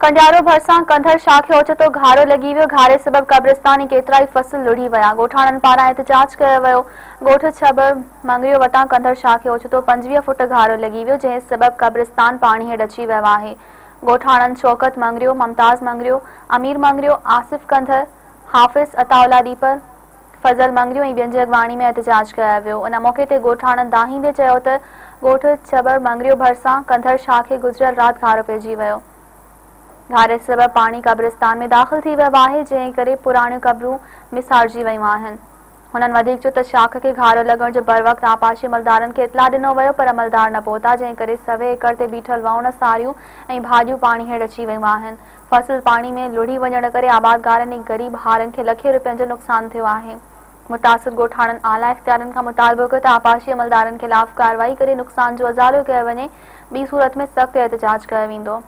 ڪنڊيارو ڀرسان ڪنڌر شاهه کي اوچتو گهارو لڳي ويو، گهاري سبب قبرستان ۽ ڪيترائي فصل لڙهي ويا، ڳوٺاڻن پاران احتجاج ڪيو ويو، ڳوٺ ڇٻر مڱريو وٽان ڪنڌر شاهه کي اوچتو 25 فوٽ گهارو لڳي ويو، جنهن سبب قبرستان پاڻي هيٺ اچي ويو آهي، ڳوٺاڻن شوڪت مڱريو، ممتاز مڱريو، امير مڱريو، آصف ڪنڌر، حافظ عطاء الله ڏيپر، فضل مڱريو ۽ ٻين جي اڳواڻي ۾ احتجاج ڪيو ويو. ان موقعي تي ڳوٺاڻن دانهيندي چيو ته ڳوٺ ڇٻر مڱريو ڀرسان ڪنڌر شاهه کي گذريل رات گهارو پئجي ويو. گهاري سبب پاڻي قبرستان ۾ داخل ٿي ويو آهي، جنهن ڪري پراڻيون قبرون ميسارجي ويون آهن. هنن وڌيڪ چيو ته شاخ کي گهارو لڳڻ جو بروقت آبپاشي عملدارن کي اطلاع ڏنو ويو پر عملدار نه پهتا، جنهن ڪري سوين ايڪڙ تي بيٺل ووڻ، ساريون ۽ ڀاڄيون پاڻي هيٺ اچي ويون آهن. فصل پاڻي ۾ لڙهي وڃڻ ڪري آبادگارن ۽ غريب هارين کي لکين رپين جو نقصان ٿيو آهي. متاثر ڳوٺاڻن اعليٰ اختيارين کان مطالبو ڪيو ته آبپاشي عملدارن خلاف ڪارروائي ڪري نقصان جو ازالو ڪيو وڃي، ٻي صورت ۾ سخت احتجاج ڪيو ويندو.